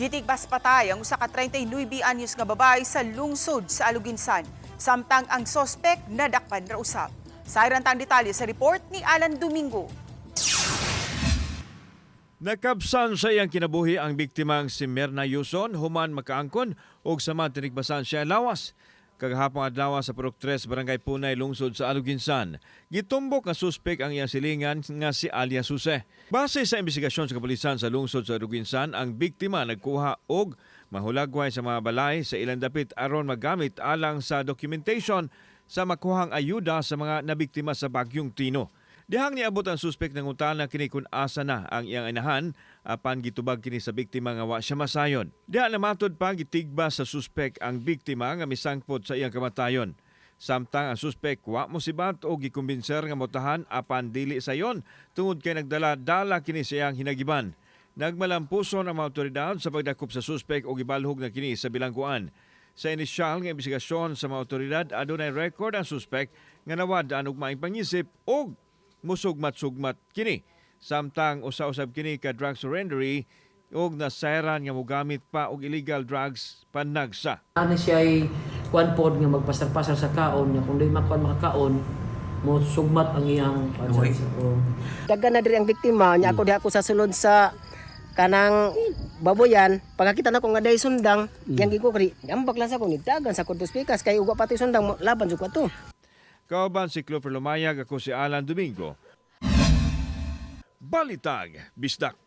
Gitigbas patay ang usa ka 39 anyos nga babae sa lungsod sa Aloguinsan. Samtang ang sospek nadakpan ra usab. Sayran tang detalye sa report ni Alan Domingo. Nakabsan sa iyang kinabuhi ang biktimang si Merna Yuson human makaangkon og sama tinigbasan siya lawas. Kagahapon adlaw sa Purok 3, Barangay Punay, lungsod sa Aloguinsan. Gitumbok nga suspek ang iyang silingan nga si alias Jose. Base sa investigasyon sa kapulisan sa lungsod sa Aloguinsan, ang biktima nagkuha og mahulagway sa mga balay sa ilang dapit aron magamit alang sa documentation sa makuhang ayuda sa mga nabiktima sa Bagyong Tino. Dihang niabot ang suspek nangutana kini kung asa na ang iyang inahan apan gitubag kini sa biktima nga wa siya masayon. Diha namatod pa gitigba sa suspek ang biktima nga misangpot sa iyang kamatayon. Samtang ang suspek wa mosibat o gikumbinser nga motahan apan dili sayon tungod kay nagdala-dala kini sa iyang hinagiban. Nagmalampuson ang mga otoridad sa pagdakop sa suspek o gibalhog na kini sa bilangguan. Sa inisyal nga investigasyon sa mga otoridad, adunay record ang suspek nga nawad-an og maing pangisip og musugmat-sugmat kini. Samtang usa-usab kini ka drug surrendery og nasayran nga mogamit pa og illegal drugs panagsa. Ano siya ay kuan pod nga magpasar-pasar sa kaon nga kung di makuan makakaon mo sugmat ang iyang kuan oh. Dagan na diri ang biktima nya ako diha ako sa sulod sa kanang baboyan pagkakita nako nga day sundang yang giko kri ambak lang sa ko dagan sa kudos pikas kay uga pati sundang laban jud ko ato. Kauban si Clover Lumayag, ako si Alan Domingo. Balitag, Bisdak.